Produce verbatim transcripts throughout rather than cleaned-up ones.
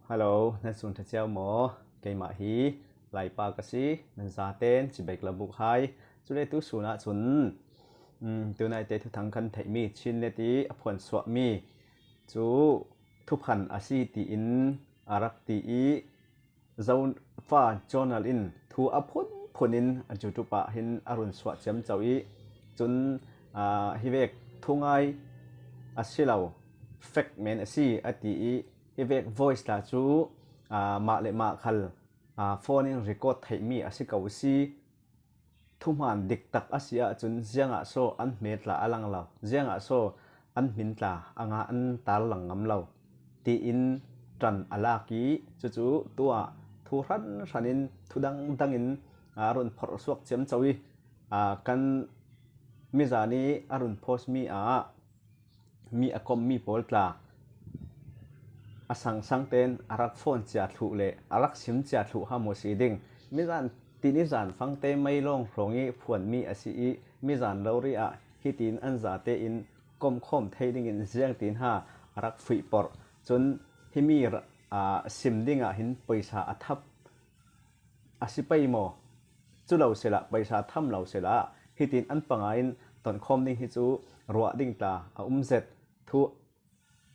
Hello, nan sung ṭha ciau maw? Keimah hi Laipa ka si, nan zaten ci bek la buk hai. Cule tu sunah cun, um, tunaite thuthang kan theihmi Chin Net i a phuansuahmi cu thuphan a si tiin a rak ti i Zofa Journal in thu a phunphun in a YouTube ah hin a run suah ciamco i cun, aa, hi vek thungai a si lo, fact men a si a ti i hi vek voice tla cu, aa, mah le mah khal, aa, phone in record theihmi a si ko si. Thuhmaan diktak a si ahcun ziangah so an hmel tla a lang lo, ziangah so an hmin tla a nga an tarlang ngam lo tiin ṭan a lak i cucu tuah thu hranhran in thu dangdang in a run phorh suak ciamco i, aa, kan mizan i a run post mi ah mi a kommi pawl tla a sangsang ten a rak phone cia thluh le a rak sim cia thluh ha maw si ding. Mizan tini zan fangte meilawng hrawng i phuanmi a si i mizan rori ah hitin an zate in komkhawm thei dingin ziangtin ha a rak fuih porh. Cun himi ra-, aa, sim dingah hin pawisa a thap a si pei maw? Cu lo sila, pawisa tham lo sila, hitin an panga in tonkhawm ding hi cu ruah ding tla a um zet. Thu,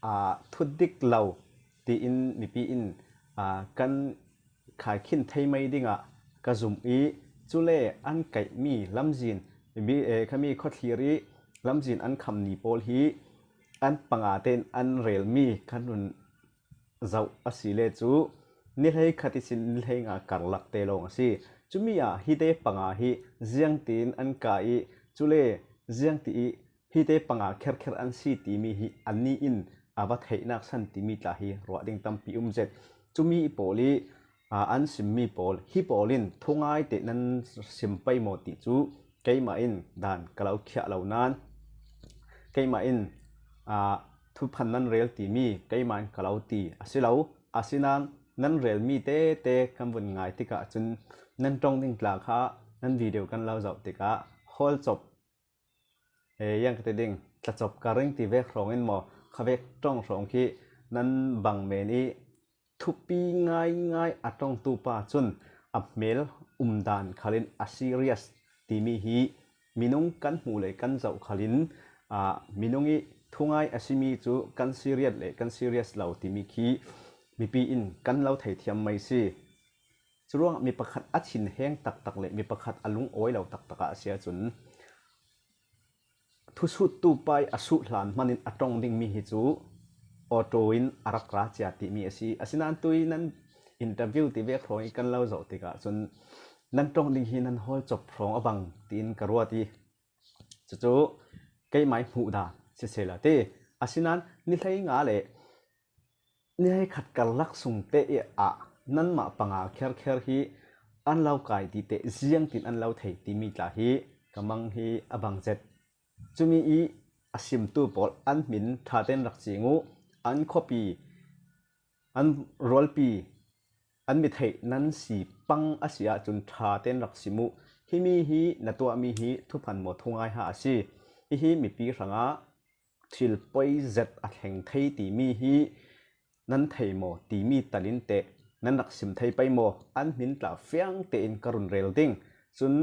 aa, thudik lo tiin mipi in, aa, kan khaikhin thei mai dingah ka zumh i cule an kaihmi lamzin, mi, eh, khami khuathlir i lamzin an khamni pawl hi an panga tein an relmi kan run zoh a si le cu ni hleikhat ihsin ni hleinga karlak te lawng a si. Cumi ah hite panga hi ziangtin an ka i cule ziangti i hite panga kherkher an si timi hi annih in a va theihnak san timi tla hi ruah ding tampi um zet. Cumi pawl i, aa, an simmi pawl hi pawl in thungai te nan sim pei maw ti cu keimah in dan ka lo khiah lo nan keimah in, aa, thuphan nan rel timi keimah in ka lo ti a si lo. Asinain nan relmi tete kan vun ngai tikah cun nan ṭong ding tla kha nan video kan lo zoh tikah hawlcop, e, yang ka ti ding, tlacop ka ring ti vek hrawng in maw, kha vek ṭong hrawng khi nan bang men i thupi ngaingai a ṭongtu pa cun a hmel umdan khalin a serious timi hi minung kan hmuh le kan zoh khalin, aa, minung i thungai a simi cu kan serious le kan serious lo timi khi mipi in kan lo thei thiam mai si. Curuangah mi pakhat a thinheng taktak le mi pakhat a lungawi lo taktak ah a si ahcun, thusuttu pa i a suh hlan hman in a ṭong dingmi hi cu auto in a rak ra cia timi a si. Asinain tu i nan interview ti vek hrawng i kan lo zoh tikah cun nan ṭong ding hi nan hawlcop hrawng a bang tiin ka ruat i cucu keimah i hmuh dan siseh la ti. Asinain ni hleinga le ni hleikhat karlak sung te i ah nanmah panga kherkher hi an lo kai ti te ziangtin an lo thei timi tla hi ka mang hi a bang zet. Cumi i a simtu pawl an hmin ṭha tein rak cing u, an khuapi, an rualpi, an mi theih nan si pang a si ahcun ṭha tein rak sim u. Himi hi na tuahmi hi thuphan maw thungai ha a si. Hihi mipi hrangah thil poi zet a thleng thei timi hi nan thei maw timi talin teh nan rak sim thei pei maw? An hmin tla fiang tein ka run rel ding. Cun,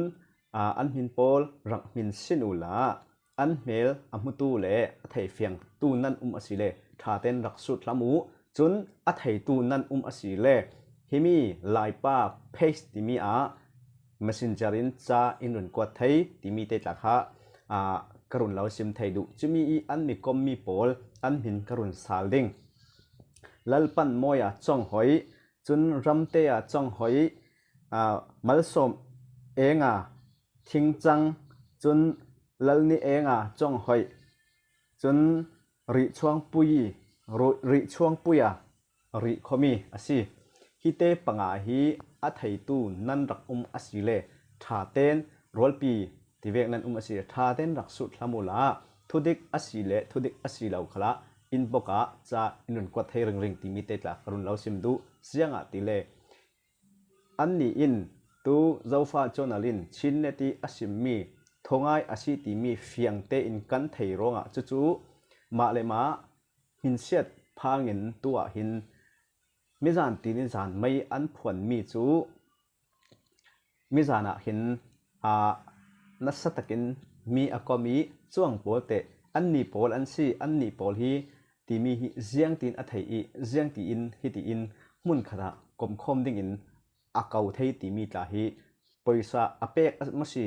aa, an hmin pawl rak hmin sin uhla, an hmel a hmutu le a thei fiangtu nan um a si le ṭha tein rak sut hlam u. Cun a theitu nan um a si le himi Laipa page timi ah Messenger in ca in run kuat thei timi te tla kha, aa, ka run lo sim thei duh. Cumi i an mi kommi pawl an hmin ka run sal ding. Lalpan Mawi a Cawng Hoih, cun Ramte a Cawng Hoih, aa, Malsawm Eng a Thingcang, cun Lalni Eng a Cawng Hoih, cun Rihchuang Pui, Ru-, Rihchuang Pui a Rih khuami a si. Hite panga hi a theitu nan rak um a si le ṭha tein rualpi ti vek nan um a si le ṭha tein rak sut hlam uhla, thudik a si le thudik a si lo khalah inbox ah ca in run kuat thei ringring timi te tla ka run lo sim duh. Ziangahtile annih in tu Zofa Journal in Chin Net i a simmi thungai a si timi fiang tein kan thei ruangah cucu mah le mah hminsiat phangin tu ah hin mizan tinin zan mei an phuanmi cu mizan ah hin aa nasa takin mi a kom i, cuang pawl teh anni pawl an si, anni pawl hi timi hi ziangtin a thei i, ziangtiin hitiin hmun khatah komkhawm dingin a ko thei timi tla hi poisa a pek a maw si.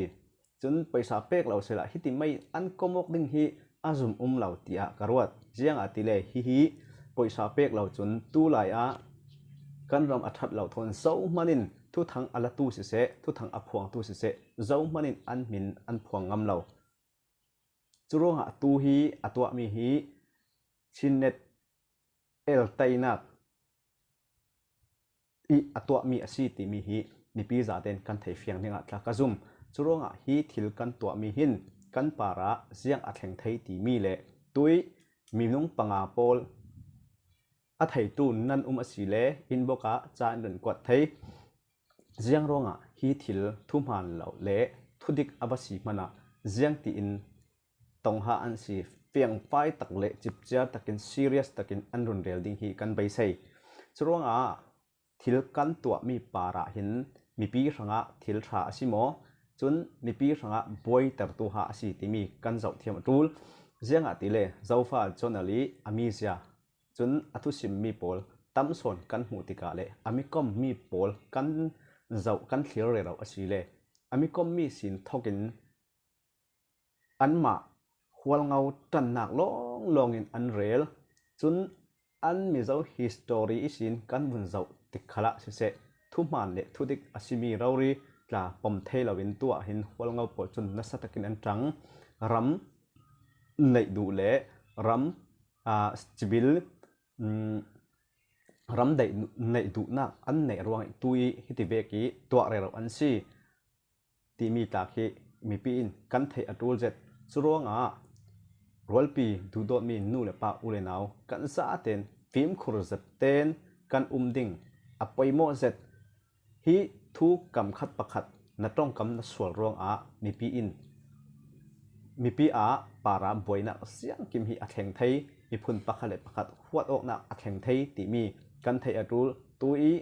Cun poisa pek lo sehla hiti mei an kom awk ding hi a zum um lo tiah ka ruat. Ziangahtile hihi poisa pek lo cun tulai ah kan ram a ṭhat lo thawn zohman in thuthang a latu siseh, thuthang a phuangtu siseh, zohman in an hmin an phuang ngam lo. Curuangah tu hi a tuahmi hi Chinnet el teinak i a tuahmi a si timi hi mipi zaten kan thei fiang dingah tla ka zum. Curuangah hi thil kan tuahmi hin kan parah ziang a thleng thei timi le tui minung panga pawl a theitu nan um a si le inbox ah ca in run kuat thei. Ziang ruangah hi thil thuhmaan lo le thudik a va si hmanah ziangtiin tongha an si, fiangfai tak le cipciar takin serious takin an run rel ding hi kan beisei. Curuangah thil kan tuahmi parah hin mipi hrangah thil ṭha a si maw? Cun mipi hrangah buaitertu ha a si timi kan zoh thiam a ṭul. Ziangahtile Zofa Journal i a mizia cun a thusimmi pawl tam sawn kan hmuh tikah le a mi kommi pawl kan zoh kan thlir rero a si le a mi kommi sin thokin anmah hualngo ṭannak lawnglawng in an rel. Cun an Mizo history ihsin kan vun zoh tik khalah siseh, thuhmaan le thudik a simi rori tla pom thei loin tuah hin hualngo pawl cun nasa takin an ṭang. Ram neih duh le ram, aa, civil, um, ram deih, neih duhnak an neih ruangah tu i hiti vek i tuah rero an si timi tla khi mipi in kan theih a ṭul zet. Curuangah rualpi duhdawtmi nu le pa u le nau kan zaten fimkhur zet ten kan um ding a poimawh zet. Hi thu kam khat pakhat na ṭongkam na sual ruangah mipi in mipi ah parah buainak ziangkim hi a thleng thei, miphun pakhat le pakhat huat awknak a thleng thei timi kan theih a ṭul. Tu i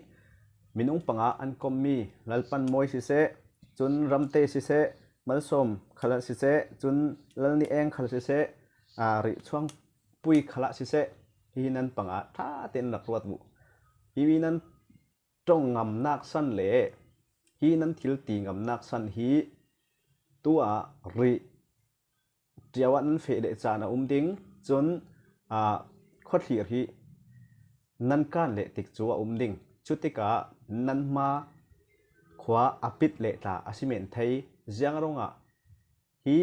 minung panga an kommi Lalpan Mawi siseh, cun Ramte siseh, Malsawm khal siseh, cun Lalni Eng khal siseh, aa, Rih Chuang Pui khalah siseh, hi nan panga ṭha tein rak ruat uh. Hi nan ṭong ngamnak san le hi nan thil ti ngamnak san hi tuah rih ṭiau ah nan feh le caan a um ding. Cun, aa, khuathlir hi nan kan leh tik cu a um ding. Cutikah nan hma khua a pit le tla a si men thei. Ziang ruangah hi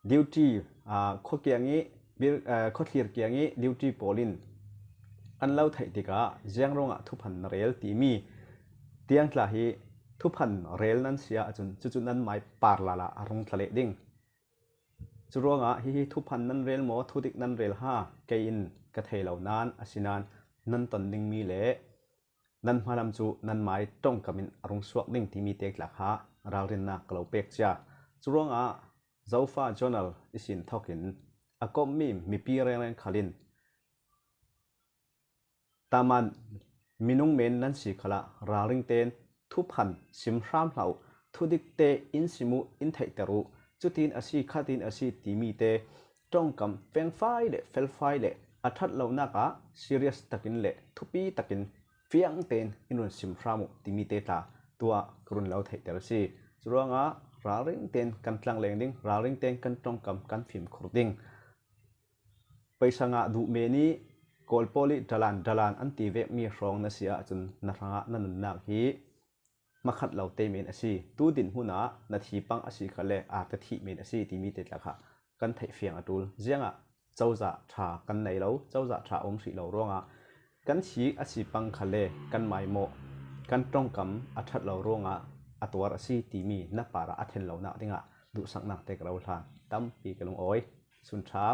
duty, aa, khuakiang i, bir-, aa, khuathlir kiang i duty pawl in an lo theih tikah ziang ruangah thuphan na rel timi tiang tla hi thuphan rel nan si ahcun cucu nan mai par lala a rung tla leh ding. Curuangah hihi thuphan nan rel maw, thudik nan rel ha, kei in ka thei lo nain, asinain nan ton dingmi le nan hmalam cu nan mai ṭongkam in a rung suak ding timi te tla kha ralrinnak ka lo pek cia. Curuangah Zofa Journal ihsin thokin a kommi mipi rengreng khal in, taman minung men nan si khalah ralring tein thuphan sim hram hlah uh, thudik te in sim uh, in theihter uh, cutin a si, khatin a si timi te ṭongkam fengfai le felfai le a ṭhat lonak ah serious takin le thupi takin fiang tein in run sim hram uh timi te tla tuah ka run lo theihter a si. Curuangah ralring tein kan tlangleng ding, ralring tein kan ṭongkam kan fimkhur ding. Paisa ngah duh men i Kawl pawl i dalan dalan an ti vekmi hrawng na si ahcun na hrangah na nunnak hi hmakhat lo te men a si. Tu dinhmun ah na thi pang a si kha le aa ka thih men a si timi te tla kha kan theih fiang a ṭul. Ziangah cozah ṭha kan nei lo, cozah ṭha a um hrih lo ruangah kan thi a si pang kha le kan maimawh, kan ṭongkam a ṭhat lo ruangah a tuar a si timi na parah a then lonak dingah duhsaknak te ka lo hlan. Tampi ka lungawi. Sun ṭha.